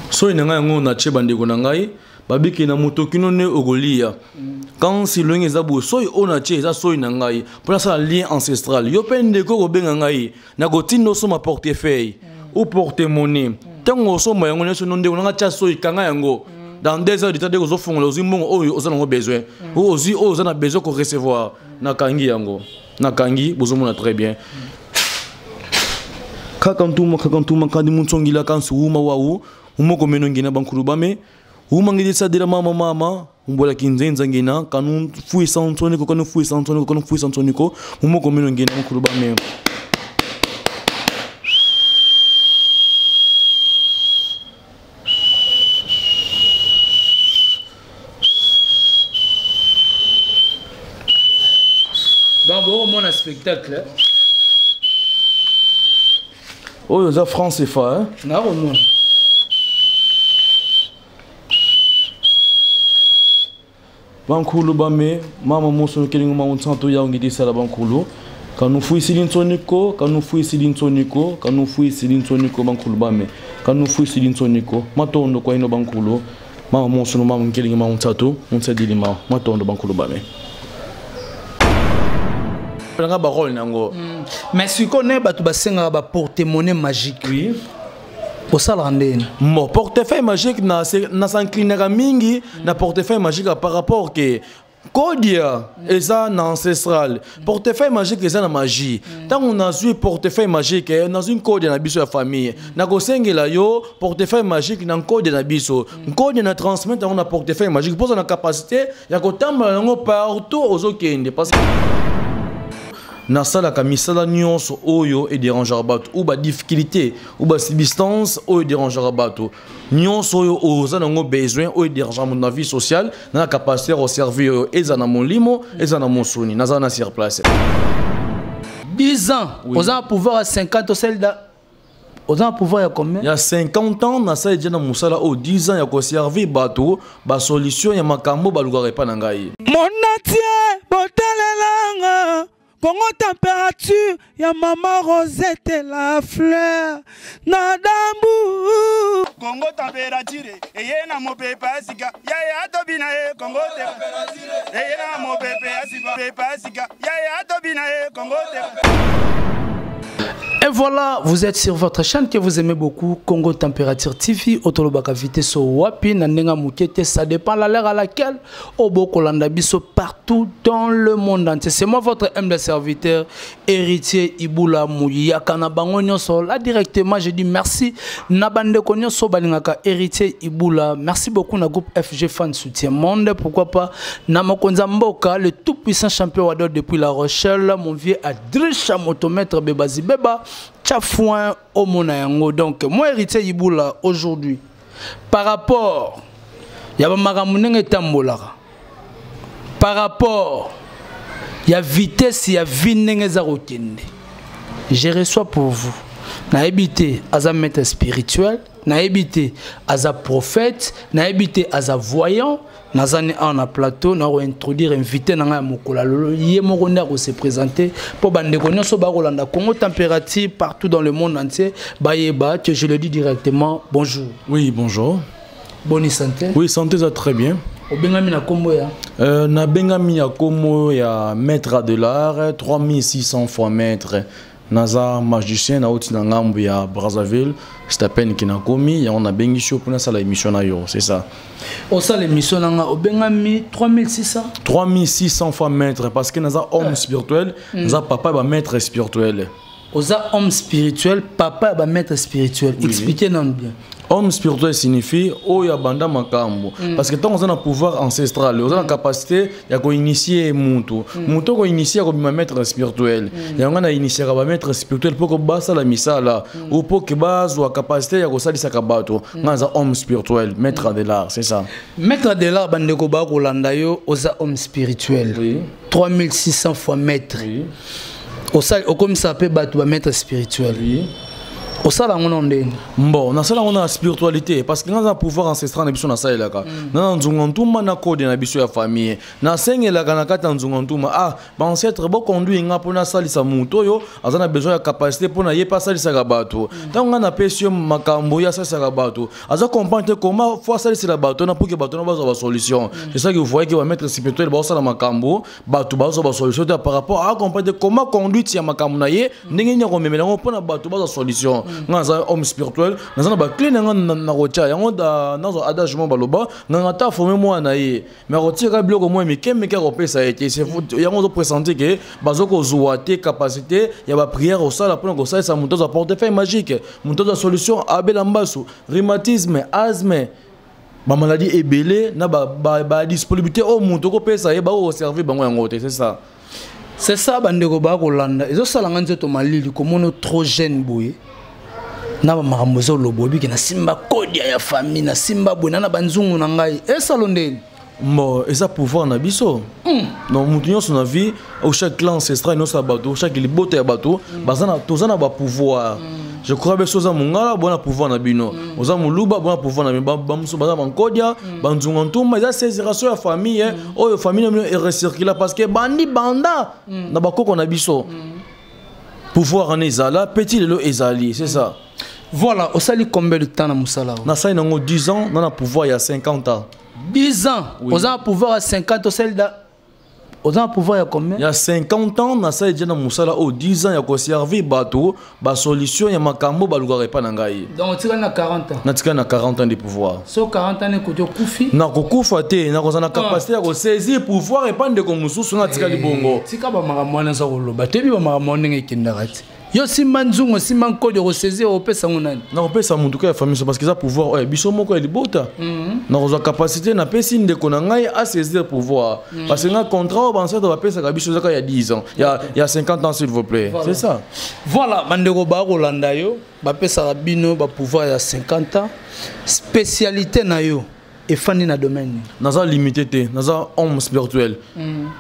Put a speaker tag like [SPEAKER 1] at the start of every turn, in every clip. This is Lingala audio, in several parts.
[SPEAKER 1] Soyi na ngai yango natie bandeko na ngai babiki na moto kino nde okolia. Quand silongi eza boye, soyi oyo natie eza soyi na ngai mpo nasala lien ancestral. Yo mpe ndeko okobenga ngai, nakotinda osomba portefeuille ou porte-monnaie. Ntango osomba yango nyonso, no ndeko nanga tia soyi, kanga yango. Dans 2 heures du temps, ndeko ozofongola, ozwi mbongo oyo oza nango besoin, oyo ozwi, oyo oza na besoin korecevoir. Nakangi yango, nakangi, bozomona très bien. Kaka ntuma, kaka ntuma kandi muntsongila kansi wuma wawu umoko meno ngina bankulu bame uma ngidi sadira mama mama umbola kinzenza ngina kanu fuisa ntsoniko, kanu fuisa ntsoniko, kanu fuisa ntsoniko, umoko meno ngina bankulu bame.
[SPEAKER 2] Donc bokomona spectacle.
[SPEAKER 1] Oyo eza franc CFA, hein?
[SPEAKER 2] Nakomona.
[SPEAKER 1] Bankulu bame mama mosono kelingo ma nsanto ya ngidi sala bankulu kanu fuisili ntsoniko, kanu fuisili ntsoniko, kanu fuisili ntsoniko, bankulu bame kanu fuisili ntsoniko, matondo kwa ino bankulu mama mosono mama nkelingo ma nsanto nsadili ma matondo bankulu bame nga barole nango.
[SPEAKER 2] Mais sikoyo ne bato basengaka baporte-monnaie magique.
[SPEAKER 1] Oui.
[SPEAKER 2] Osalaka ndeni?
[SPEAKER 1] Bon, portefeuille magique na na s'inclinaka mingi na portefeuille magique par rapport ke kodia eza na ancestral. Portefeuille magique eza na magie. Ntango nazwi portefeuille magique, nazwi nkodia na biso ya famille, nakosengela yo portefeuille magique na nkodia na biso, nkodia na transmettre yango na portefeuille magique mpoza na capacité ya kotambola yango partout ozokende, parce que nasalaka misala nyonso oyo edérangeaka bato ou badifficulté ou basubstance oyo edérangeaka bato nyonso oyo oza nango besoin, oyo edérangeaka moto na vie sociale, na capacité ya koservir oyo eza na molimo, eza na mosuni, naza na sur place.
[SPEAKER 2] 10 ans?
[SPEAKER 1] Oui.
[SPEAKER 2] Oza na pouvoir ya 50, osali da oza na pouvoir ya combien?
[SPEAKER 1] Ya 50 ans. Nasali dia na mosala oyo 10 ans ya koservir bato basolution ya makambo balukaka epai na ngai.
[SPEAKER 3] Monatie botalelanga Congo température ya mama Rosette la fleur na dambu.
[SPEAKER 4] Congo température eye na mopepe ya sika yaye atobi na ye. Congo température eye na mopepe ya sika, pepe ya sika yaye atobi na ye. Congo température.
[SPEAKER 2] Et voilà, vous êtes sur votre chaîne que vous aimez beaucoup, Congo Température TV, Otolobaka Vitesse Wapi, Nandenga Mukete, ça dépend la l'heure à laquelle Obokolanda biso partout dans le monde entier. C'est moi, votre humble serviteur, héritier Ibula Mouyaka na bango nyonso. Là directement, je dis merci. Nabande nyonso balingaka héritier Ibula. Merci beaucoup na groupe FG Fan Soutien Monde. Pourquoi pas na Mokonza Mboka, le tout puissant champion Wado depuis La Rochelle, mon vieux Adrisha Motomètre Bebazi Beba, Tchafouin Omona yango. Donc moi héritier Ibula aujourd'hui, par rapport ya ba makambo ndenge etambolaka, par rapport ya vitesse ya vie ndenge eza kokende, je reçois pour vous, nayebi te aza maître spirituel, nayebi te aza prophète, nayebi te aza voyant. Naza ne awa na plateau, na kointroduire invité na ngai ya mokolo ya lelo. Ye moko nde akose présenter mpo bandeko nyonso bakolanda Congo Température partout dans le monde entier bayeba que je le dis directement. Bonjour.
[SPEAKER 1] Oui, bonjour.
[SPEAKER 2] Bonne santé?
[SPEAKER 1] Oui, santé ça très bien.
[SPEAKER 2] Obengami na kombo ya?
[SPEAKER 1] Nabengami ya kombo ya maître Adelard, 3600 fois maître. Naza magicien, nauti na ngambo ya Brazzaville. C'est à peine ki nakomi yango, nabengi yo mpona asala émission na yo, c'est ça.
[SPEAKER 2] Osala émission na nga, obengami 3600?
[SPEAKER 1] 3600 fois maître, parce que naza homme spirituel, naza papa ba maître spirituel.
[SPEAKER 2] Oza homme spirituel, papa ya bamaître spirituel.
[SPEAKER 1] Oui.
[SPEAKER 2] Expliquez nanu bien.
[SPEAKER 1] Homme spirituel signifie oyo abanda makambo, parce que ntango oza na pouvoir ancestral, oza na capacité ya koinitie mutu. Mutu okoinitie akobima maître spirituel. Yango na initiaka bamaître spirituel mpo ko basala misala ou mpo ke bazwa capacité ya kosalisaka bato. Nga naza homme spirituel, maître Adelard, c'est ça.
[SPEAKER 2] Maître Adelard, bandeko bakolanda yo, oza homme spirituel.
[SPEAKER 1] Oui.
[SPEAKER 2] 3600 fois maître.
[SPEAKER 1] Oui.
[SPEAKER 2] Osali okomisa mpe bato bamaître spirituel.
[SPEAKER 1] Oui.
[SPEAKER 2] Osala yango na ndenge?
[SPEAKER 1] Bon, nasala yango na spiritualité, parce que nga naza pouvoir ancestral na biso. Nasalelaka na nzunga ntuma, na code na biso ya famille. Nasengelaka na kati ya nzunga ntuma: ah, baancêtre, boconduire nga mpo nasalisa moto oyo aza na besoin ya capacité mpo na ye mpe asalisaka bato. Ntango nga napesi yo makambo, ye asalisaka bato, aza comprendre te comment faut asalisela bato na pour que bato na bazwa basolution. C'est ça que vous voyez que bamaître spirituel baosala makambo, bato bazwa basolution te par rapport à comprendre te comment conduite ya makambo na ye, ndenge nini akomemela yango mpona bato bazwa solution. Nga naza homme spirituel, naza na baclé na nga na kotia yango. Nazwa adage mo baloba: nganga ata aforme mwana na ye, mais akotiaka biloko mwa mike mike, akopesa ye te. Yango ozopressentir ke bazokozwa te capacité ya baprière kosala mpona kosalisa moto azwa portefeuille magique, moto azwa solution, abela mbasu, rhumatisme, asthme, bamaladi ebele na badisponibilité oyo moto okopesa ye, bakokoservir bango yango te. C'est ça.
[SPEAKER 2] C'est ça. Bandeko bakolanda, ezosalanga nzoto malili komona trop jeune boye na bamakambo ezoloba. Oyebiki nasimba kodia ya famille, nasimba boye na banzungu na ngai, esalo ndeni?
[SPEAKER 1] Bon, eza pouvoir na biso. Donc moto nyonso na vie, au chaque clan ancestral nyonso ya bato, chaque libota ya bato, baza na, toza na bapouvoir. Je crois biso oza mongala, bona pouvoir na bino, oza moluba, bona pouvoir na bino, bamosusu baza bankodia, banzunga ntumba. Eza sésération ya famille oyo, famille na bino erecircula, parce que bandi banda na bakoko na biso, pouvoir wana ezala petit, lelo ezali. C'est ça.
[SPEAKER 2] Voilà. Osali combien de temps na mosala?
[SPEAKER 1] Nasali nango 10 ans na pouvoir ya 50 ans.
[SPEAKER 2] 10 ans?
[SPEAKER 1] Oui.
[SPEAKER 2] Oza na pouvoir ya 50, osali da oza na pouvoir ya combien?
[SPEAKER 1] Ya 50 ans. Nasali dia na mosala oyo 10 ans ya koservir bato basolution ya makambo balukaka epai na ngai.
[SPEAKER 2] Donc otikali na 40 ans?
[SPEAKER 1] Natikali na 40 ans de pouvoir.
[SPEAKER 2] So 40 ans ekoki, okufi?
[SPEAKER 1] Nakokufa te, nakozala na capacité ya kosaisir pouvoir epai ndeko mosusu. Natikali bongo.
[SPEAKER 2] Tika bamakambo wana eza koloba. Toyebi bamakambo wana ndenge ekendaka te. Yo simba nzungu, osimba nkodi, okosaisir, opesa ngo nani?
[SPEAKER 1] Nakopesa motu ka ya famille so, parce que eza pouvoir oyo ya biso moko ya libota. Nakozwa capacité, napesi ndeko na ngai asaisir pouvoir, parce que nga contrat oyo baancêtre bapesaka biso ezaka ya 10 ans, ya 50 ans, s'il vous plaît. C'est ça.
[SPEAKER 2] Voilà. Bandeko bakolanda yo, bapesaka bino bapouvoir ya 50 ans. Spécialité na yo efandi na domaine nini?
[SPEAKER 1] Naza limité te, naza homme spirituel.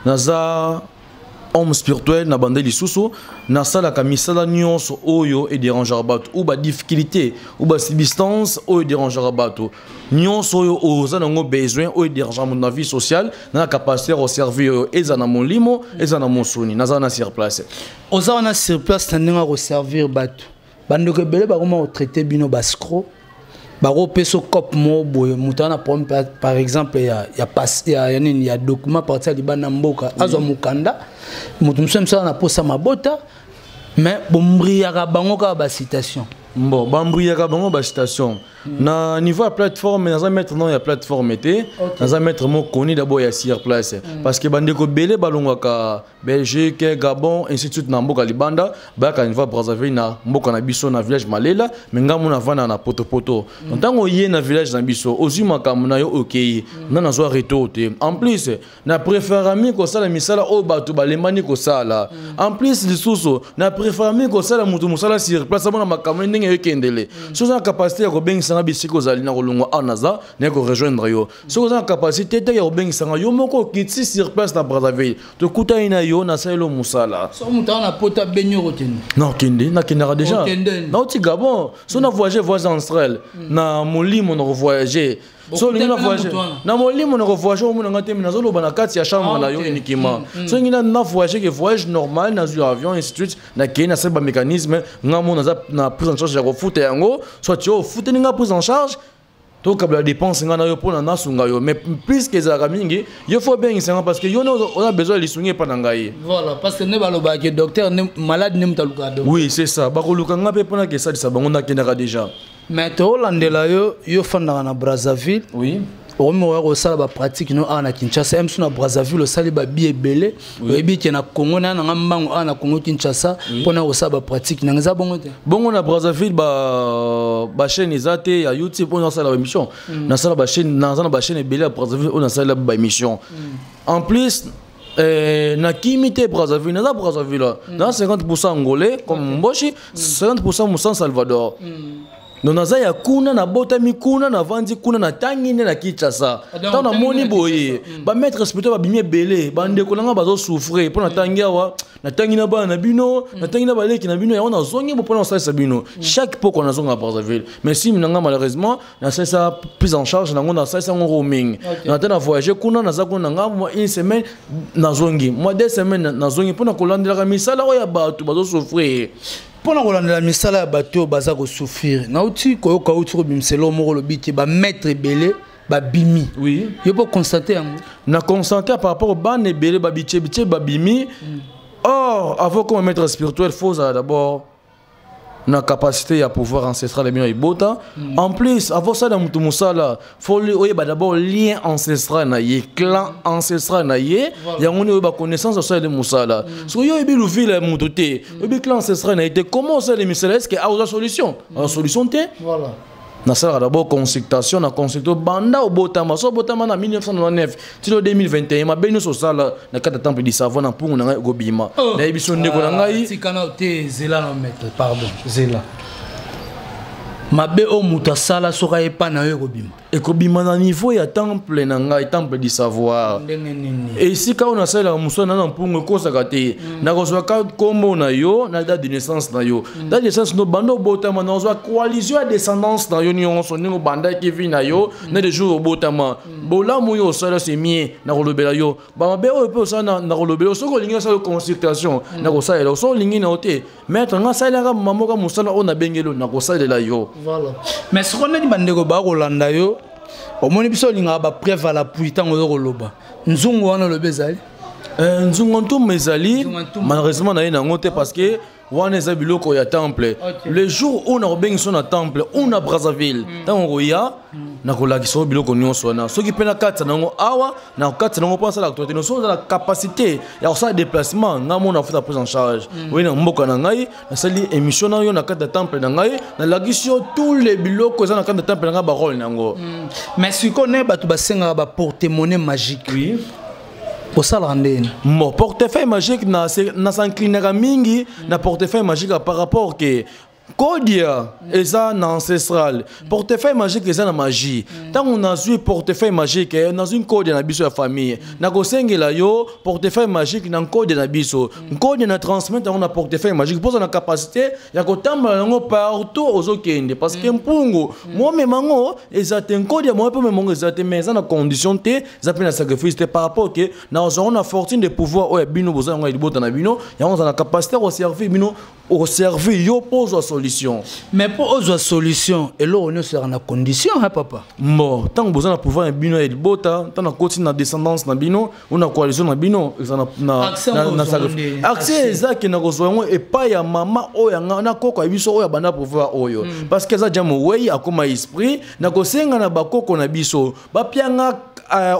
[SPEAKER 1] Naza homme spirituel na bande. Lisusu nasalaka misala nyonso oyo edérangeaka bato, ou badifficulté, ou basubstance oyo edérangeaka bato nyonso, oyo oza nango besoin, oyo edérangeaka moto na vie sociale, na capacité ya koservir oyo eza na molimo, eza na mosuni. Naza na sur place.
[SPEAKER 2] Oza wana sur place na ndenge ya koservir bato. Bandeko ebele bakoma kotraite bino baescroc, bakopesa cope moko boye. Moto aza na problème, par exemple ya nini, ya document parti ya libanda mboka, azwa mokanda. Moto mosusu mosusu aza na posa mabota, mais bombriaka bango kaka bacitation.
[SPEAKER 1] Bon, bambriyaka bango bacitation na niveau ya plateforme. Naza maître non ya plateforme te, naza maître mokoni d'abord ya sur place, parce que bandeko ebele balongwaka Belgique, Gabon, ainsi de suite, na mboka libanda, bayaka niveau ya Brazzaville, na mboka na biso, na village Malela. Me ngai mo navanda na Potopoto. Ntango oye na village na biso, ozwi makambo na yo, okei nga nazwa retour te. En plus, na préféra mingi kosala misala oyo bato balembani kosala. En plus lisusu, na préféra mingi kosala moto mosala sur place, amona makambo ndenge ekendele. Soki oza na capacité ya kobengisanga bisika ozali, na kolongwa awa naza, naye korejoindre yo. Soki oza na capacité te ya kobengisanga, yo moko okiti sur place na Brazzaville, tokutani na yo, nasaleli yo mosala.
[SPEAKER 2] So moto aza na poto abengi, okokende?
[SPEAKER 1] Nakende, nakendaka déjà.
[SPEAKER 2] Okende.
[SPEAKER 1] Nauti Gabon. So na voyage, voyage ancestral na molimo, na kovoyage. So olingi na voyage na molimo, na kovoyage, omona nga te, me nazoloba na kati ya chambre na yo uniquement. So olingi na voyage ke voyage normal, nazwi avion, ainsi de suite, nakei, nasali bamécanisme. Nga mo naza na prise en charge ya kofuta yango, soit yo ofuteli nga prise en charge, tokabela dépense nga na yo mpona nasunga yo. Mais puisque ezalaka mingi, yo faut obengisanga, parce que yo nde oza besoin ya lisungi epa na ngai.
[SPEAKER 2] Voilà, parce que nde balobaka ke docteur nde malade, nde moto alukaka docteur.
[SPEAKER 1] Oui, c'est ça. Bakoluka nga mpe mpona kesalisa bango. Nakendaka déjà.
[SPEAKER 2] Mais tolandela yo, yo ofandaka na Brazzaville.
[SPEAKER 1] Oui.
[SPEAKER 2] Okomi oya kosala bapratique no awa na Kinshasa. Ye mosu na Brazzaville osali babi ebele, oyebi ke na Congo na nanga mbango awa na Congo Kinshasa mpona kosala bapratique nanga. Eza bongo te?
[SPEAKER 1] Bongo na Brazzaville bachaîne eza te ya YouTube oyo nasala baémission. Nasala bachaîne, naza na bachaîne ebele ya Brazzaville oyo nasala baémission. En plus, nakimi te Brazzaville, naza Brazzaville, naza 50 angolais comme Mboshi, 50 Mosan Salvador. Donc naza ya kuna, nabotami kuna, navandi kuna, natangi nde na Kinshasa. Ntango namoni boye bamaître spirituel babimi ebele, bandeko na nga bazosouffrir mpo natangi awa, natangi na bana na bino, natangi na baleki na bino. Yango nazongi bo mpona kosalisa bino. Chaque poko nazonga Brazzaville, mais sim na nga malheureusement nasalisa prise en charge nango, nasalisa yango roaming. Nate na voyage kuna, naza kuna na nga mwa une semaine, nazongi mwa 2 semaines, nazongi mpona kolandelaka misala oyo ya bato bazosouffrir.
[SPEAKER 2] Mpona kolandela misala ya bato oyo baza kosouffrir, nauti koyoka, auti kobimisa eloko moko, olobi te bamaître ebele babimi.
[SPEAKER 1] Oui.
[SPEAKER 2] Yo mpo constate yango?
[SPEAKER 1] Na constate par rapport bana ebele babitie bitie babimi. Or avant comme maître spirituel, faut ozala d'abord na capacité ya pouvoir ancestral ya bino ya libota. En plus, avant osala motu mosala, faut oyeba d'abord lien ancestral na ye, clan ancestral na ye. Yango nde oyeba connaissance, osaleli mosala. Soki yo oyebi luvile ya motu te, oyebi clan ancestral na ye te, comment osaleli misala? Est ce que aoza solution? Aza solution te.
[SPEAKER 2] Voilà.
[SPEAKER 1] Nasalaka d'abord consultation na consulte banda obotama. So obotama na 1999 tilo 2021, mabe nyonso osala na kati ya temple du savoir na mpungu na ngai ekobima. Nayebi so ndeko na ngai.
[SPEAKER 2] Tikana te, zela na maître, pardon, zela. Mabe oyo moto asala, soki ayepa na yo, ekobima?
[SPEAKER 1] Ekobima na niveau ya temple na ngai, temple du savoir.
[SPEAKER 2] Ndenge nini?
[SPEAKER 1] Esika oyo nasalelaka mosala na mpungu ekosaka te. Nakozwaka nkombo na yo na date de naissance na yo. Date de naissance no, banda obotama, nazwa coalition ya descendance na yo nyonso, ndenge obandaki vie na yo na de jour obotama. Bolamu oyo osala, c'est mie nakolobela yo. Bamabe oyo mpe osala, nakolobela yo. Soki olingi osala consultation, nakosalela yo. Soki olingi na yo te, maître, nga asalelaka mamoka mosala oyo nabengeli yo, nakosalela yo.
[SPEAKER 2] Voilà. Mais soko ndeni bandeko bakolanda yo, omoni biso olingaka bapreuve à l'appui. Ntango ozo koloba nzungu wana, olobi ezali?
[SPEAKER 1] Nzungu ntumba ezali.
[SPEAKER 2] Nzungu ntumba.
[SPEAKER 1] Malheureusement naye nango te, parce que wana eza biloko ya temple. Le jour oyo nakobengisa na temple ou na Brazzaville, ntango koya, nakolakisa yo biloko nyonso wana. Soki mpe nakatisa nango awa, nakokatisa nango mpo asala actualité nyonso. Oza na capacité ya kosala déplacement, ngai mona afuta prise en charge. Oye na mboka na ngai, nasali émission na yo na kati ya temple na ngai, nalakisi yo tous les biloko eza na kati ya temple na ngai, barole na yango.
[SPEAKER 2] Mais sikoyo ne bato basengaka baporte-monnaie magique, osalaka ndeni?
[SPEAKER 1] Bon, portefeuille magique, na s'inclinaka mingi na portefeuille magique par rapport ke kodia eza na ancestral. Portefeuille magique eza na magie. Ntango nazwi portefeuille magique, nazwi nkodia na biso ya famille, nakosengela yo portefeuille magique na nkodia na biso. Nkodia na transmettre yango na portefeuille magique mpoza na capacité ya kotambola yango partout ozokende, parce que mpungu momema yango eza te, nkodia moye mpe omema yango eza te. Mais eza na condition te, eza mpe na sacrifice te, par rapport ke nazwa yango na fortune de pouvoir oyo ya bino boza yango ya libota na bino. Yango oza na capacité ya koservir bino, oservir yo mpo ozwa solution.
[SPEAKER 2] Mais mpo ozwa solution, eloko nyonso ezalaka na condition, ha papa.
[SPEAKER 1] Bon, ntango boza na pouvoir ya bino ya libota, ntango nakoti na descendance na bino ou na coalition na bino, eza
[SPEAKER 2] Accès yango
[SPEAKER 1] na
[SPEAKER 2] ozwa
[SPEAKER 1] sacrifice.
[SPEAKER 2] nde?
[SPEAKER 1] Accès eza ke na kozwa yango epai ya mama oyo yanga na koko ya biso oyo abanda pouvoir oyo, parce que eza dia mowei akóma esprit. Nakosenga na bakoko na biso bapianga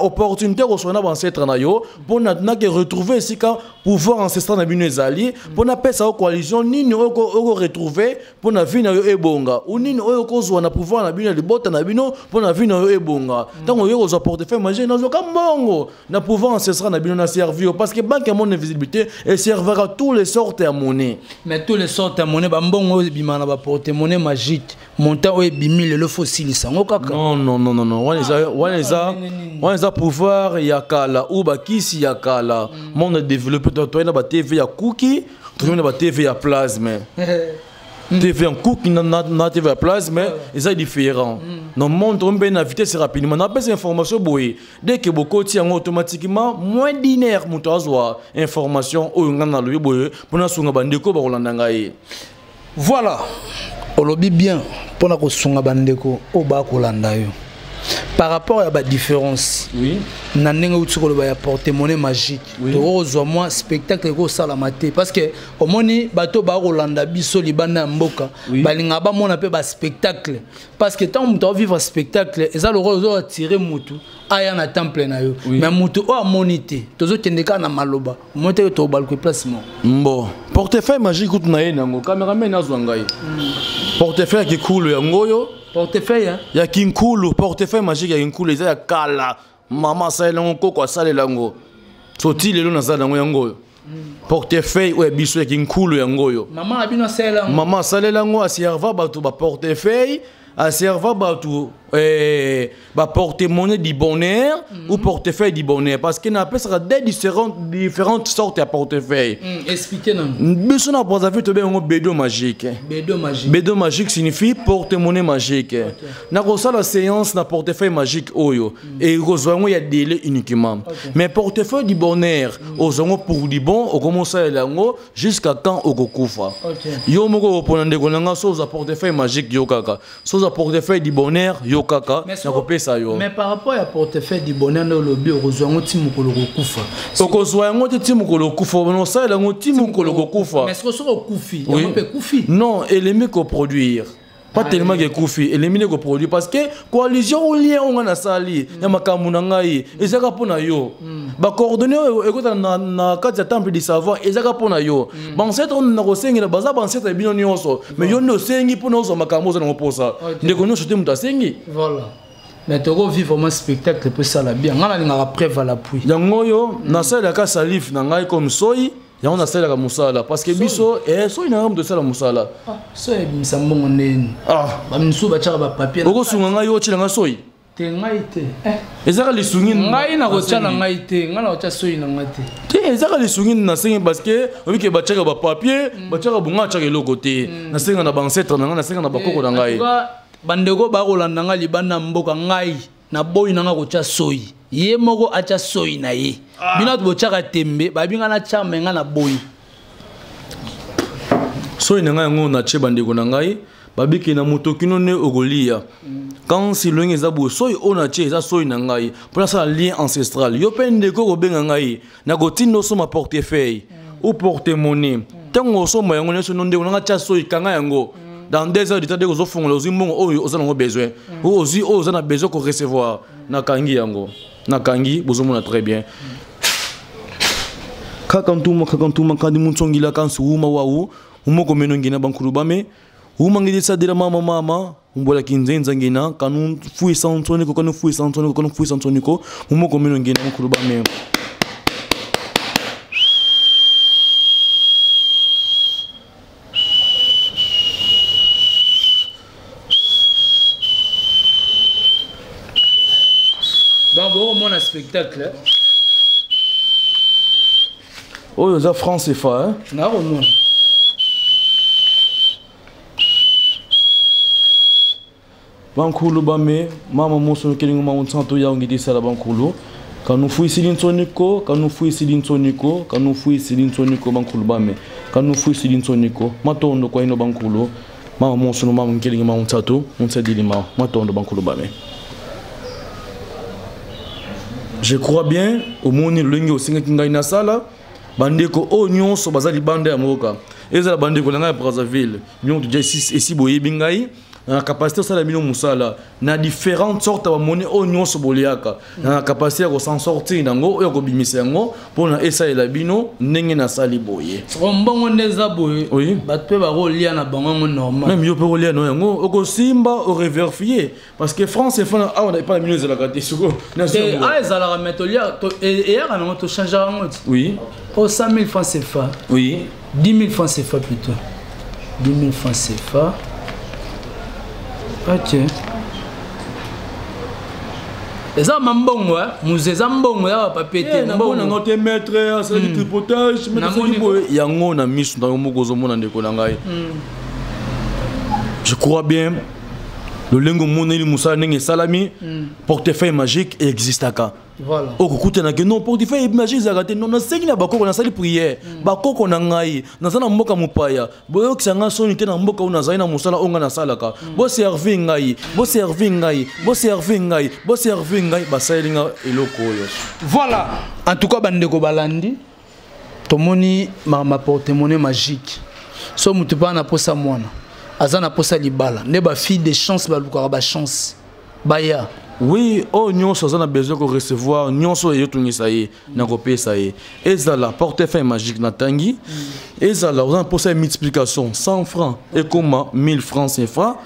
[SPEAKER 1] opportunité kozwa na baancêtre na yo mpo nake retrouver esika pouvoir ancestral na bino ezali, mpo napesa yo coalition nini oyo okoretrouve mpo na vie na yo ebonga, ou nini oyo okozwa na pouvoir na bino ya libota na bino mpo na vie na yo ebonga. Ntango oyo kozwa portefeuille magique, nazwaka mbongo na pouvoir ancestral na bino, na servir yo, parce que banque ya monde invisibilité eservaka tous les sortes ya monnaie.
[SPEAKER 2] Mais tous les sortes ya monnaie, bambongo oyo ebimaka na baporte-monnaie magique, montant oyo ebimi lelo, fo osilisa yango kaka?
[SPEAKER 1] Non, non, non, non, non, wana eza pouvoir ya kala ou bakisi ya kala. Monde développé, toyei na batv ya kuki, tokomi na batv ya plasme. TV ya nkuki na TV ya plasme eza différent. Na monde tokomi mpe na vitesse rapidement. Napesa information boye, dès que bokoti yango, automatiquement moins d'une heure moto azwa information oyo ngai nalobi boye mpona asunga bandeko bakolanda ngai.
[SPEAKER 2] Voilà, olobi bien mpona kosunga bandeko oyo bakolanda yo par rapport ya badifférence na ndenge outi koloba ya porte-monnaie magique. Tokozwa mwa spectacle ekosalama te, parce que omoni bato bakolanda biso libanda ya mboka, balingaka bamona mpe baspectacle, parce que ntango moto aovivre spectacle, eza lokola ozoatire motu aya na temple na yo. Mais motu oyo amoni te, tozokende kaka na maloba, omoni te tobaluka place moko.
[SPEAKER 1] Bon, portefeuille magique kutu na ye nango, cameraman azwa ngai portefeuille ya kikulu yango oyo.
[SPEAKER 2] Portefeuille, hein?
[SPEAKER 1] Ya kinkulu, portefeuille magique ya kinkulu, eza ya kala. Mama asalela yango, koko asalela yango, so ti lelo nasala yango, yango oyo. Portefeuille oyo ya biso ya kinkulu yango oyo.
[SPEAKER 2] Mama na bino asalela yango.
[SPEAKER 1] Mama asalela yango, aserva bato baportefeuille, aserva bato baporte-monnaie du bonheur ou portefeuille du bonheur, parce que napesaka des différentes sortes ya portefeuille.
[SPEAKER 2] Explique nanu.
[SPEAKER 1] Biso na Brazzaville tobenga yango bedo magique.
[SPEAKER 2] Bedo magique.
[SPEAKER 1] Bedo magique signifie porte-monnaie magique. Nakosala séance na portefeuille magique oyo ekozwa yango ya délai uniquement. Mais portefeuille du bonheur, ozwa yango pour du bon, okomosalela yango jusqu'à quand okokufa. Yo moko opona, ndeko na nga, so ozwa portefeuille magique yo kaka, so ozwa portefeuille du bonheur yo kaka, nakopesa yo.
[SPEAKER 2] Mais par rapport ya portefeuille du bonheur, nde olobi okozwa yango ti mokolo kokufa.
[SPEAKER 1] Okozwa yango te ti mokolo okufa, osalela yango ti mokolo kokufa.
[SPEAKER 2] Mais soki okufi, yango mpe ekufi?
[SPEAKER 1] Non, elemi koproduire pas tellement que ekufi, elemi nde koproduire, parce que coalition ou lien oyo nga nasali ya makambo na ngai ezaka mpo na yo. Bacoordonnées oyo ekota na kati ya temple du savoir ezaka mpo na yo. Baancêtre oyo na kosengela baza baancêtre ya bino nyonso, mais yo nde osengi mpona ozwa makambo oza nango mposa. Ndeko nyonso te moto asengi.
[SPEAKER 2] Voilà, mais tokovivre vraiment spectacle mpo esala bien. Ngai nalingaka preuve à l'appui.
[SPEAKER 1] Yango oyo nasalelaka salif na ngai comme soi, yango nasalelaka mosala, parce que biso soi na ngai moto esala mosala.
[SPEAKER 2] Soi ebimisa mbongo ndeni? Bamisusu batiaka bapapier.
[SPEAKER 1] Okosunga ngai, otyela ngai soi?
[SPEAKER 2] Te, ngai te.
[SPEAKER 1] Ezaka lisungi.
[SPEAKER 2] Ngai nakotya na ngai te, ngai nakotya soi na ngai te.
[SPEAKER 1] Te, ezaka lisungi nasengi, parce que obike batiaka bapapier, batiaka bongo, atiaka eloko te. Nasenga na baancêtre na ngai, nasenga na bakoko na ngai.
[SPEAKER 2] Bandeko bakolanda ngai libanda mboka, ngai naboyi na ngai kotya soi. Ye moko atya soi na ye. Bino bato botyaka tembe, babi ngai natya, me ngai naboyi.
[SPEAKER 1] Soi na ngai yango natie, bandeko na ngai, babiki na moto kino nde okolia. Quand silongi eza boye, soi oyo natie eza soi na ngai mpo nasala lien ancestral. Yo mpe ndeko kobenga ngai, nakotinda osomba portefeuille ou porte-monnaie. Ntango osomba yango nyonso no, ndeko nanga, tia soi, kanga yango. Dans 2 heures du temps, ndeko ozofongola, ozwi mbongo oyo oza nango besoin, oyo ozwi, oyo oza na besoin korecevoir. Nakangi yango, nakangi, bozomona très bien. Kaka ntuma, kaka ntuma kandi muntsongila kansi wuma wawu umoko meno ngina bankulu bame uma ngidi sadira mama mama umbola kinzenza ngina kanu fuisa ntsoniko, kanu fuisa ntsoniko, kanu fuisa ntsoniko, umoko meno ngina bankulu bame.
[SPEAKER 2] Donc bokomona spectacle.
[SPEAKER 1] Oyo eza franc CFA, hein?
[SPEAKER 2] Nakomona.
[SPEAKER 1] Bankulu bame mama mosono kelingo ma nsanto ya ngidi sala bankulu kanu fuisili ntsoniko, kanu fuisili ntsoniko, kanu fuisili ntsoniko, bankulu bame kanu fuisili ntsoniko, matondo kwa ino bankulu mama mosono mama nkelingo ma nsanto nsadili ma matondo bankulu bame. Je crois bien omoni lolenge osengaki ngai nasala. Bandeko oyo nyonso baza libanda ya mboka, ezala bandeko na ngai ya Brazzaville, bino toja esi boyebi ngai na capacité osala bino mosala na différentes sortes ya bamoni oyo nyonso boliaka, na capacité ya kosan sortir nango, oyo ya kobimisa yango mpona esalela bino ndenge nasali boye.
[SPEAKER 2] Soko mbongo nde eza boye, bato mpe bakolia na bango yango normal.
[SPEAKER 1] Même yo mpe kolia no yango, okosimba, orevérifier, parce que franc CFA awa epa na bino ezalaka te soko.
[SPEAKER 2] Awa ezalaka, mais tolia eyaka nango, tochangeaka yango ti. O 100 000 francs CFA. 10 000 francs CFA plutôt, 10 000 francs CFA, ok. Eza mambongo muze, eza mbongo ya bapapier te.
[SPEAKER 1] Mbongo te, maître asalaki tripotage boye yango na miso na yo moko ozomona, ndeko na ngai. Je crois bien lolenge omoneli mosala ndenge esalami, portefeuille magique existaka. Okokutanaki non, portefeuille magique ezalaka te. Non, nasengi na bakoko, nasali prière, bakoko na ngai, naza na mboka mopaya, boyokisa ngai soni te na mboka oyo nazali na mosala oyo ngai nasalaka. Boservi ngai, boservi ngai, boservi ngai, boservi ngai. Basaleli ngai eloko oyo.
[SPEAKER 2] Voilà, en tout cas bandeko balandi, tomoni ma porte-monnaie magique. So motu mpe na posa mwana, aza na posa libala, nde bafille de chance balukaka bachance baya.
[SPEAKER 1] Oui, oyo nyonso aza na besoin korecevoir, nyonso oyo eyotungisa ye, nakopesa ye. Ezala portefeuille magique natangi, ezala oza na mposa ya multiplication, 100 francs ekoma 1000 francs CFA,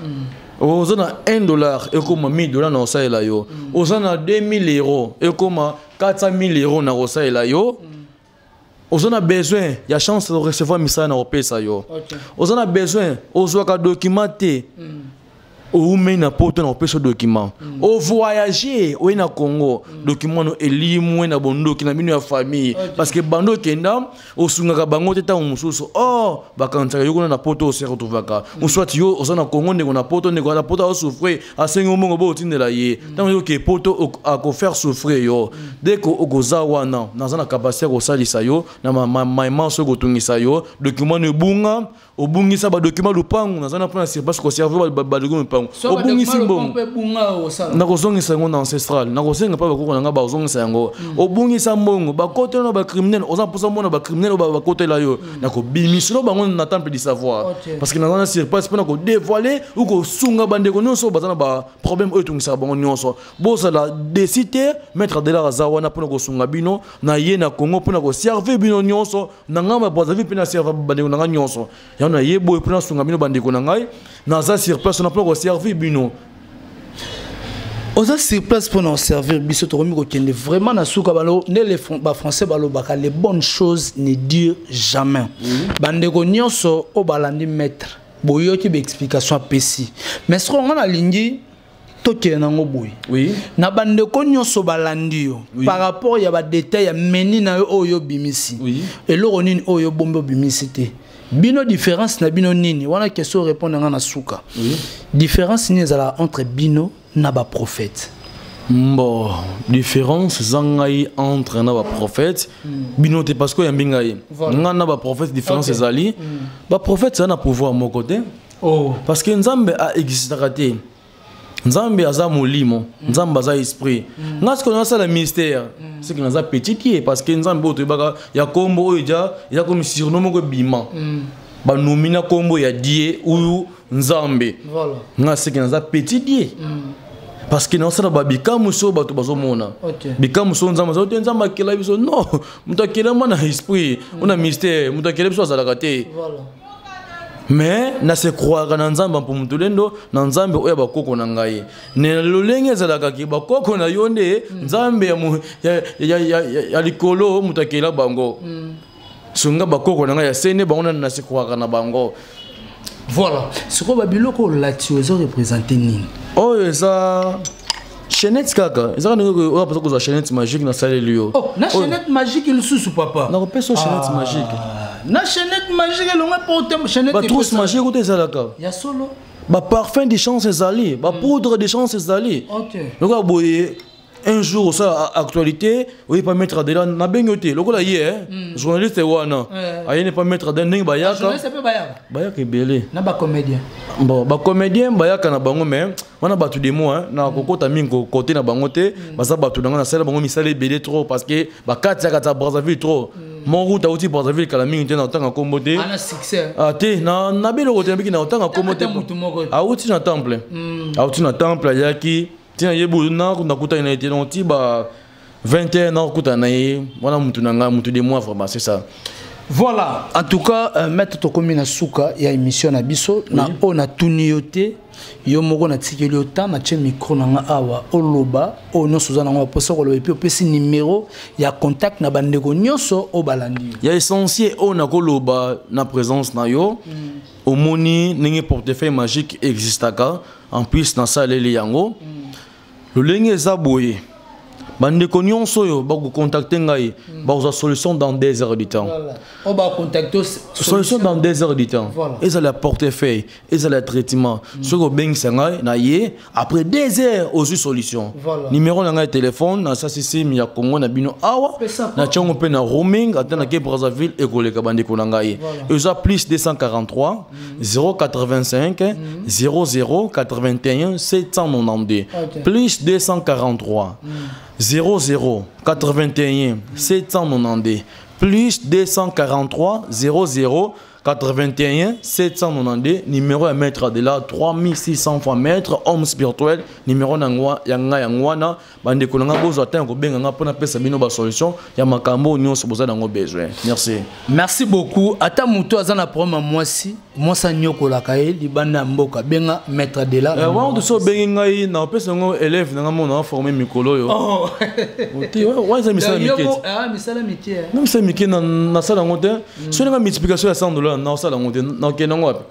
[SPEAKER 1] oza na 1 dollar ekoma 1000 dollar, na kosalela yo. Oza na 2000 euro ekoma 400 000 euro, na kosalela yo. Oza na besoin ya chance de recevoir misala na kopesa yo. Oza na besoin ozwaka document te, oumei na poto, na kopesa document. Ovoyage, oye na Congo, document no elimwe na bondoki na bino ya famille, parce que bando okenda osungaka bango te. Ntango mosusu or bakanisaka yo kuna na poto ose retrouvaka, ou soit yo oza na Congo, ndeko na poto, ndeko na poto azosouffrir, asengi yo mbongo, bo otindela ye. Ntango yo oke poto, akofaire souffrir yo. Dès que okoza wana, naza na capacité ya kosalisa yo na maema. Soki kotungisa yo document no ebunga, obungisa badocument lupangu, naza na mpona sur place koservir badocument lupangu. Obungisi mbongo, nakozongisa yango na ancestral, nakosenga mpa bakoko na ngai bazongisa yango. Obungisa mbongo, bakotela na bacriminel, oza mposa mona bacriminel oyo bakotela yo, nakobimiselo bango na temple du savoir, parce que naza na sur place mpona kodévoiler ou kosunga bandeko nyonso oyo baza na baproblème oyo etungisaka bango nyonso. Bozala déçus te, maître Adelar aza wana mpona kosunga bino. Na ye na Congo mpona koservir bino nyonso na ngai ma Brazzaville, mpe na servir bandeko na ngai nyonso. Yango na ye boye mpona sunga bino, bandeko na ngai. Naza sur place na mpona koservir bino.
[SPEAKER 2] Oza sur place mpona koservir biso. Tokomi kokende vraiment na suka. Balo nde les bafrançais balobaka: "Les bonnes choses ne durent jamais." Bandeko nyonso oyo balandi maître, boyoki baexplication apesi, mais soki nga nalingi tokende nango boye, na bandeko nyonso balandi yo, par rapport ya badetail ya meni na yo oyo obimisi, eloko nini oyo obombi obimisi te? Bino, différence na bino nini wana? Question, répondre nga na suka. Différence nini ezalaka entre bino na baprophète?
[SPEAKER 1] Bon, différence eza ngai entre na baprophète, bino te, parce que oyambi ngai. Ngai na baprophète, différence ezali, baprophète eza na pouvoir moko te, parce que Nzambe aexistaka te. Nzambe aza molimo, Nzambe aza esprit. Ngai sikoyo nasala mystère, c'est que naza petit ye, parce que Nzambe oyo toyebaka ya kombo oyo eza, eza komi surnom moko ebima, banomi na kombo ya Dieu oyo Nzambe. Nga seke naza petit Dieu, parce que naosala babikamwisi oyo bato bazomona. Bikamwisi oyo Nzambe aza te. Nzambe akela biso? Non, moto akelama na esprit o na mystère, moto akela biso azalaka te. Mais na se croire na Nzambe mpo moto lendo na Nzambe oyo ya bakoko na ngai. Ne lolenge ezalaka ke bakoko na yo nde Nzambe ya likolo, moto akela bango. Songa bakoko na ngai ya sene, bango nani na se croire na bango.
[SPEAKER 2] Voilà. Sikoyo babiloko olati oyo eza représente nini?
[SPEAKER 1] Oyo eza chaînette kaka, ezaka ndenge oyo aposa kozwa chaînette magique, nasaleli yo.
[SPEAKER 2] Oh, na chaînette magique lisusu, papa?
[SPEAKER 1] Nakopesa yo chaînette magique.
[SPEAKER 2] Na chaînette magique elongo porte chaînette.
[SPEAKER 1] Batrousse magique kuta ezalaka.
[SPEAKER 2] Ya solo?
[SPEAKER 1] Baparfum de chance ezali, bapoudre de chance ezali. Lokola boye, un jour osala actualité, oye pa maître Adela, nabengi yo te lokola ye journaliste wana ayeni pa maître Adela ndenge bayaka.
[SPEAKER 2] Journaliste mpe bayaka?
[SPEAKER 1] Bayaka ebele.
[SPEAKER 2] Na bacomédien?
[SPEAKER 1] Bon, bacomédien bayaka na bango, mais wana bato de moi na kokota mingi kote na bango te. Baza bato na nga, nasala bango misala ebele trop, parce que bakati ya kati ya Brazzaville trop. Mon route auti Brazzaville kala mingi te, na otanga kombo te.
[SPEAKER 2] Ana succès?
[SPEAKER 1] Ah te, na nabeloko te, nabiki na otanga kombo te.
[SPEAKER 2] Ata motu moko te.
[SPEAKER 1] Auti na temple, auti na temple, ayaki ntina ye boye, nakutani na ye te. Donc ti ba 21 nakokutana na ye wana, mutu na ngai, mutu de moi, vraiment, c'est ça.
[SPEAKER 2] Voilà, en tout cas, maître, tokomi na suka ya émission na biso. Na oyo natuni yo te, yo moko natikeli yo temps, natie micro na nga awa, oloba oyo nyonso oza nango baposa koloba, et puis opesi numéro ya contact na bandeko nyonso oyo balandi yo.
[SPEAKER 1] Ya essentiel oyo nakoloba na présence na yo, omoni ndenge portefeuille magique existaka. En plus nasaleli yango lolenge eza boye: bandeko nyonso oyo bakocontacte ngai bakozwa solution dans 2 heures du temps.
[SPEAKER 2] Voilà. Oyo bacontacte.
[SPEAKER 1] Solution dans 2 heures du temps. Ezala ya portefeuille, ezala ya traitement, soki obengisa ngai na ye, après 2 heures ozwi solution. Numéro na ngai ya telefone, nasasi sim ya Congo na bino awa.
[SPEAKER 2] Pesa po.
[SPEAKER 1] Na tiango mpe na roaming, ata nake Brazzaville ekoleka. Bandeko na ngai, eza plus 243 085 00 81 792. Plus 243 00 81 792, plus 243 00 81 792, numéro ya maître Adela, 3600 fois maître, homme spirituel. Numéro na ngwa ya ngai yango wana. Bandeko na ngai, bozwa ntango kobenga nga mpona pesa bino basolution ya makambo oyo nyonso boza nango besoin. Merci.
[SPEAKER 2] Merci beaucoup. Ata moto aza na problème ya mwasi. Mwasi anyokolaka ye libanda ya mboka, benga maître Adela.
[SPEAKER 1] Eh, wana toso obengi ngai na opesa yango élève na ngai mona aforme mikolo oyo.
[SPEAKER 2] Oh.
[SPEAKER 1] Te, wana eza misala mike.
[SPEAKER 2] Ah, misala mike, eh.
[SPEAKER 1] Na misala mike nasala yango te. Soki nanga multiplication ya 100 $ nasala yango te, nakende yango wapi?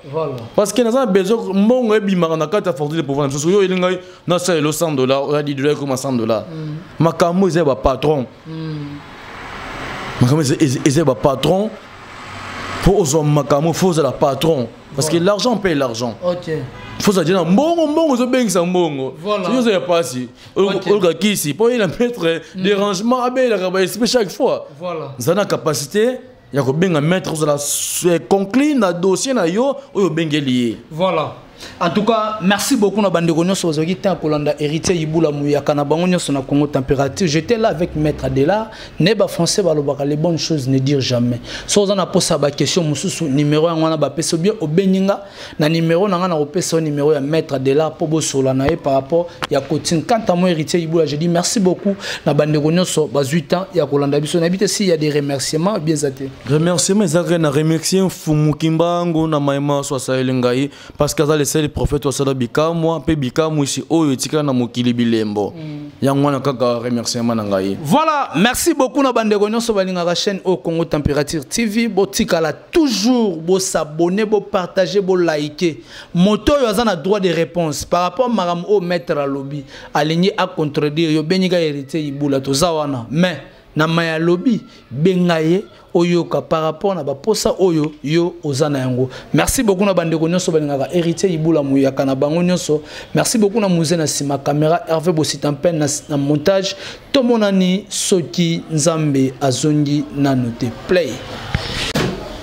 [SPEAKER 1] Parce que naza na besoin mbongo ebimaka na kati ya fortune de pouvoir na biso. Soki oyeli ngai nasala elo 100 $, oya 10 $ ekoma 100 $. Makambo eza ya bapatron. Makambo eza ya bapatron. Mpo ozwa makambo, fo ozala patron, parce que l'argent paye l'argent. Fo ozala na mbongo, mbongo ezobengisa mbongo. Soki oza ya pasi, oluka kisi mpo oyela maître dérangement abeyelaka baesprit chaque fois. Eza na capacité ya kobenga maître, ozala conclu na dossier na yo oyo obengeli ye.
[SPEAKER 2] Voilà. En tout cas, merci beaucoup na bandeko nyonso bazwaki temps kolanda Héritier Ibula Muyaka na bango nyonso na Congo Température. J'étais là avec maître Adela. Ne ba français balobaka, les bonnes choses ne dire jamais. So oza na posa ba question mosusu, numéro yango wana bapesa bien, obengi nga na numéro na nga na kopesa yo numéro ya maître Adela po bosola na ye par rapport ya coaching. Quant à moi, Héritier Ibula, je dis merci beaucoup na bandeko nyonso bazwi temps ya kolanda biso. Na bite s'il y a des remerciements bien zate.
[SPEAKER 1] Remerciements ezalaka na remercier Mfumu Kimbangu na maema so asaleli ngai, parce que aza le seul prophète asala bikamwa mpe bikamwisi oyo etikala na mokili bilembo. Yango wana kaka remerciement na ngai.
[SPEAKER 2] Voilà, merci beaucoup na bandeko nyonso balingaka chaîne au Congo Température TV. Botikala toujours bo s'abonner, bo partager, bo liker. Moto oyo aza na droit de réponse par rapport makambo oyo maître alobi, alingi a contredire yo, bengi Héritier Ibula, toza wana. Mais na maya lobi, benga ye oyoka par rapport na baposa oyo yo oza na yango. Merci beaucoup na bandeko nyonso balingaka Héritier Ibula Muyaka na bango nyonso. Merci beaucoup na musée na sima caméra, Hervé Bositampen na montage. Tomonani soki Nzambe azongi nanu te. Play.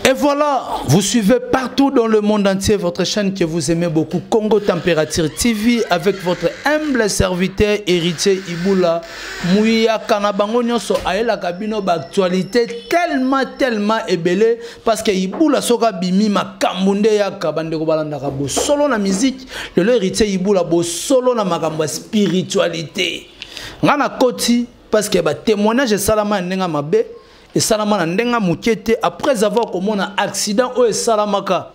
[SPEAKER 2] Et voilà, vous suivez partout dans le monde entier votre chaîne que vous aimez beaucoup, Congo Température TV, avec votre humble serviteur Héritier Ibula Muyaka na bango nyonso ayelaka bino ba actualité tellement tellement ebele, parce que Ibula soka bimi makambo nde yaka bandeko balandaka bo solo na musique, lelo Héritier Ibula bo solo na makambo ya spiritualité. Nga na koti parce que ba témoignage esalama ya ndenge mabe, esalama na ndenge moke te, après avoir komona accident oyo esalamaka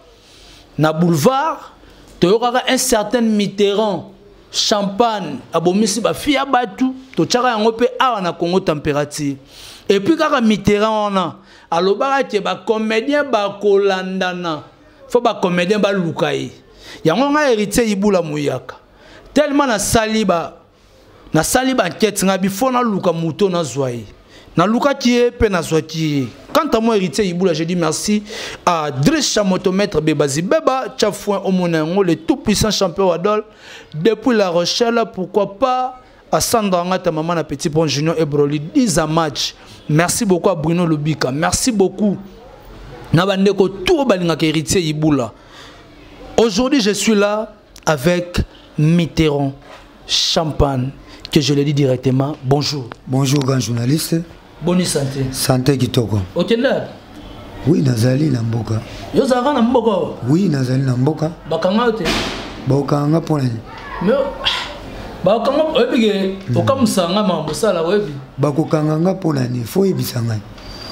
[SPEAKER 2] na boulevard, toyokaka un certain Mitterrand Champagne abomisi bafille ya bato, totiaka yango mpe awa na Congo Température. Et puis kaka Mitterrand wana alobaka ke bacomédien bakolandana, fo bacomédien baluka ye. Yango ngai Héritier Ibula Muyaka, tellement nasali ba enquête ngai bifo naluka moto nazwa ye, nalukaki ye mpe nazwaki ye. Quant à moi, Héritier Ibula, je dis merci à Driss Chamotomètre Bebazi Beba Tchafouin Omona yango, le tout puissant champion Adol depuis La Rochelle. Pourquoi pas à Sandra Ngata, maman na Petit Pont Junior et Broly 10 à match. Merci beaucoup à Bruno Lubika, merci beaucoup na bandeko tout balingaka Héritier Ibula. Aujourd'hui, je suis là avec Mitterrand Champagne, que je le dis directement, bonjour.
[SPEAKER 5] Bonjour, grand journaliste.
[SPEAKER 2] Bonne santé.
[SPEAKER 5] Santé kitoko.
[SPEAKER 2] Okende?
[SPEAKER 5] Oui, nazali na mboka.
[SPEAKER 2] Yo ozalaka na mboka oyo?
[SPEAKER 5] Oui, nazali na mboka.
[SPEAKER 2] Bakanga yo te?
[SPEAKER 5] Bakanga mpona nini?
[SPEAKER 2] Mais bakanga, oyebi ke okamusaka nga makambo osala, oyebi?
[SPEAKER 5] Bakokanga nga mpona nini? Fo oyebisa ngai.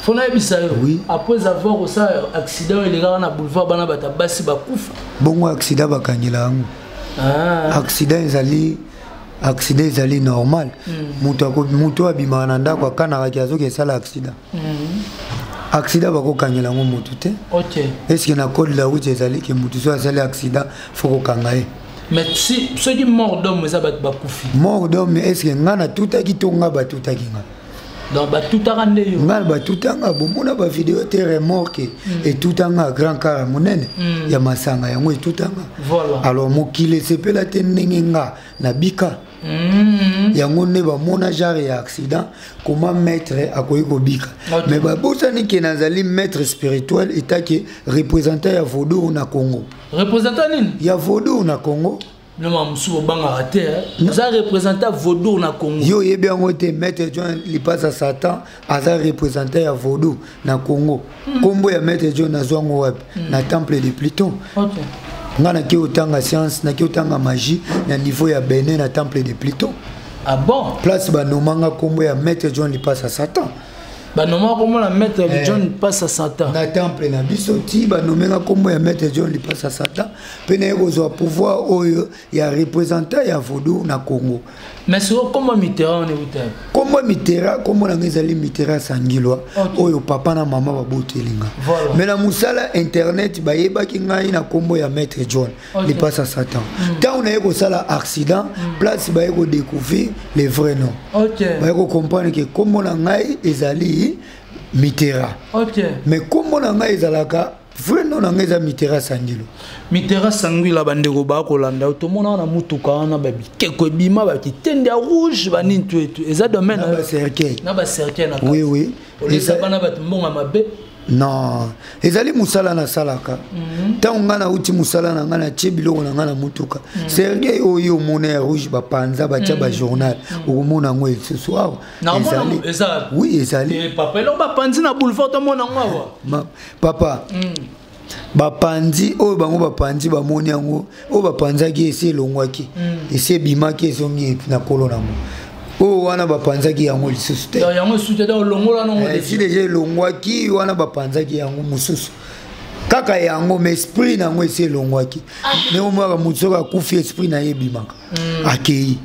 [SPEAKER 2] Fo nayebisa yo?
[SPEAKER 5] Oui.
[SPEAKER 2] Après avoir kosala accident oyo elekaka na boulevard, bana bato ya basi bakufa.
[SPEAKER 5] Bongo accident bakangela yango?
[SPEAKER 2] Ah.
[SPEAKER 5] Accident ezali normal. Moto abimaka na ndako akanakaki azoki esala accident. Accident bakokangela yango motu te. Est-ce na code de la route ezali ke motu so asali accident fo kokanga ye?
[SPEAKER 2] Mais si soki mort d'homme eza, bato bakufi.
[SPEAKER 5] Mort d'homme, est-ce nga natutaki to nga batutaki nga?
[SPEAKER 2] Donc batutaka nde yo?
[SPEAKER 5] Nga batutanga, bomona bavideo te, remorque etutanga, grand car ya monene ya masanga yango etutanga. Alors mokili esepela te ndenge nga nabika. Yango nde bamona genre ya accident, comment maître akoki kobika. Mais babosani ke nazali maître spirituel etake représentant ya vaudou na Congo.
[SPEAKER 2] Représentant nini?
[SPEAKER 5] Ya vaudou na Congo.
[SPEAKER 2] No, mosusu obangaka te, eh. Oza représentant vaudou na Congo?
[SPEAKER 5] Yo oyebi yango te? Maître John Lipasa Satan aza représentant ya vaudou na Congo. Nkombo ya maître John nazwa yango wapi? Na temple de Pluton. Nga nake otanga science, nake otanga magie na niveau ya Benin, na temple de Pluton.
[SPEAKER 2] Ah bon?
[SPEAKER 5] Place banomanga nkombo ya maître John Lipasa Satan.
[SPEAKER 2] Banoma kombo na Maître John Lipasa Satan.
[SPEAKER 5] Na temple na biso ti banomenga kombo ya Maître John Lipasa Satan, mpe naye kozwa pouvoir oyo ya représentant ya vaudou na Congo.
[SPEAKER 2] Mais sikoyo kombo Mitterrand wana euta?
[SPEAKER 5] Kombo Mitterrand, kombo na ngai ezali Mitterrand Sangilwa, oyo papa na mama baboteli nga. Mais na mosala internet bayebaki ngai na kombo ya Maître John Lipasa Satan. Ntango naye kosala accident, place baye kodécouvrir le vrai nom, baye kocomprendre ke kombo na ngai ezali Mitterrand. Mais kombo na ngai ezalaka, vrai nom na ngai eza Mitterrand Sangilo.
[SPEAKER 2] Mitterrand Sangila, bandeko bakolanda yo, tomona wana mutuka wana, babikeko ebima, bakitende ya rouge, banini, tu etu eza domaine
[SPEAKER 5] na bacercueil.
[SPEAKER 2] Na bacercueil na.
[SPEAKER 5] Oui.
[SPEAKER 2] Olesa bana bato mbongo mabe.
[SPEAKER 5] Non, ezali mosala nasalaka. Ntango ngai nauti mosala na ngai, natie biloko na ngai na motuka, cercueil oyo omona ya rouge, bapanza, batia bajournal, okomona yango lisusu awa.
[SPEAKER 2] Ezali,
[SPEAKER 5] oui, ezali.
[SPEAKER 2] Papa, eloko bapanzi na boulevard, tomona yango awa.
[SPEAKER 5] Papa, bapanzi oyo, bango bapanzi, bamoni yango oyo bapanzaki esi elongwaki, esi ebimaki, ezongi na kolo nango. Oyo wana bapanzaki yango lisusu te.
[SPEAKER 2] Yango lisusu te, olongola nango.
[SPEAKER 5] Esi deja elongwaki. Wana bapanzaki yango mosusu kaka yango, mais esprit na yango esi elongwaki. Ndenge omwaka motu soki akufi, esprit na ye ebimaka, akei.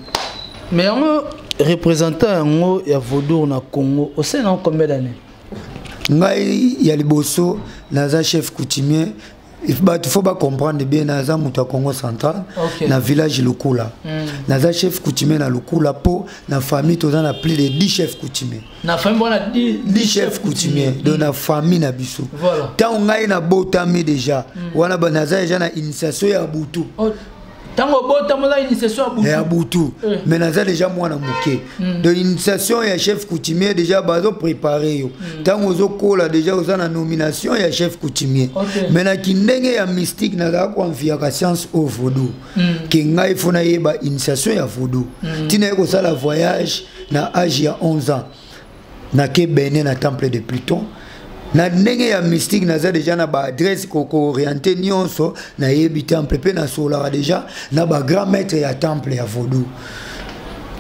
[SPEAKER 2] Mais yango représentant yango ya vaudou na Congo, osali nango combien d'année?
[SPEAKER 5] Ngai ya liboso, naza chef coutumier. Bato faut bacomprendre bien, naza moto ya Congo Central, na village Lukula. Naza chef coutumier na Lukula, mpo na famille toza na plus de 10 chefs coutumier.
[SPEAKER 2] Na famille wana?
[SPEAKER 5] 10 chefs coutumier, donc na famille na biso. Ntango ngai nabotami déjà, wana naza déjà na initiation ya butu.
[SPEAKER 2] Ntango obotama, oza initiation ya butu?
[SPEAKER 5] Ya butu. Mais naza déjà mwana moke, donc initiation ya chef coutumier déjà bazoprépare yo. Ntango ozokola, déjà oza na nomination ya chef coutumier. Mais na kindenge ya mystique, nazala koenviaka science oyo vaudou, ke ngai fo nayeba initiation ya vaudou. Ntina ye kosala voyage na age ya 11 ans, nake Benin na temple de Pluton. Na ndenge ya mystique, naza déjà na baadresse kooriente nyonso, nayebi temple mpe nasolaka déjà na bagrand maître ya temple ya vaudou.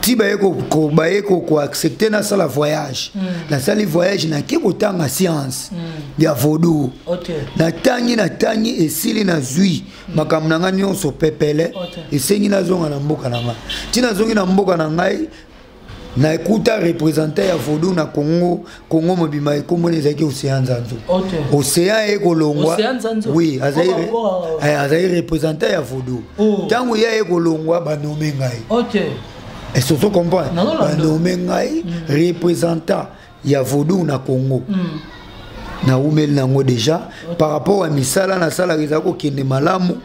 [SPEAKER 5] Ti baye koaccepte nasala voyage, nasali voyage, nake kotanga science ya vaudou. Natangi, natangi, esili, nazwi makambo na ngai nyonso pepele. Esengi nazonga na mboka na ngai. Ti nazongi na mboka na ngai, nakuta représentant ya vaudou na Congo, Congo mobima, ekombona ezalaki Océan Nzanzo. Océan ye kolongwa, oui, azali représentant ya vaudou. Ntango ye aye kolongwa, banome ngai. Est-ce que comprendre? Banome ngai représentant ya vaudou na Congo. Naumeli nango déjà. Par rapport ya misala nasalaka, eza kokende malamu,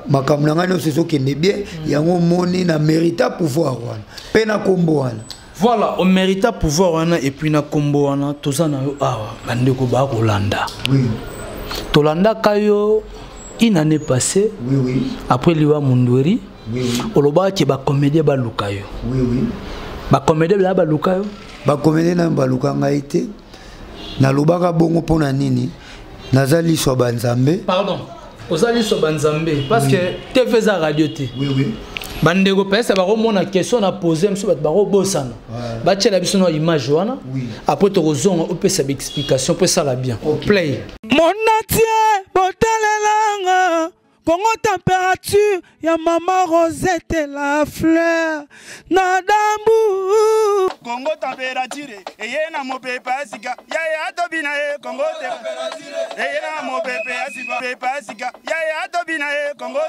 [SPEAKER 5] makambo na ngai nyonso ezokende bien. Yango omoni na mérita pouvoir wana mpe na nkombo wana.
[SPEAKER 2] Voilà, omérita pouvoir wana et puis na nkombo wana. Toza na yo awa, bandeko bakolanda. Tolandaka yo une année passée, après liwa Mundweri. Olobaka ke bacomédien baluka yo. Bacomédien bela baluka yo?
[SPEAKER 5] Bacomédien nayo baluka ngai te. Nalobaka bongo mpo na nini? Naza liso ya banzambe.
[SPEAKER 2] Pardon, oza liso ya banzambe parce que TV eza radio te. Bandeko pesa bakomona question na pose mosusu, bato bakobosana. Batiela biso na image wana, après tokozonga, opesa baexplication mpo esala bien. Play.
[SPEAKER 3] Monatie botalelanga Kongo Température ya mama Rosette la fleur na dambu.
[SPEAKER 4] Kongo Température eye na mopepe ya sika, yaya tobina ye. Kongo eye na mopepe ya sika, pepe ya sika, yaya tobina ye. Kongo.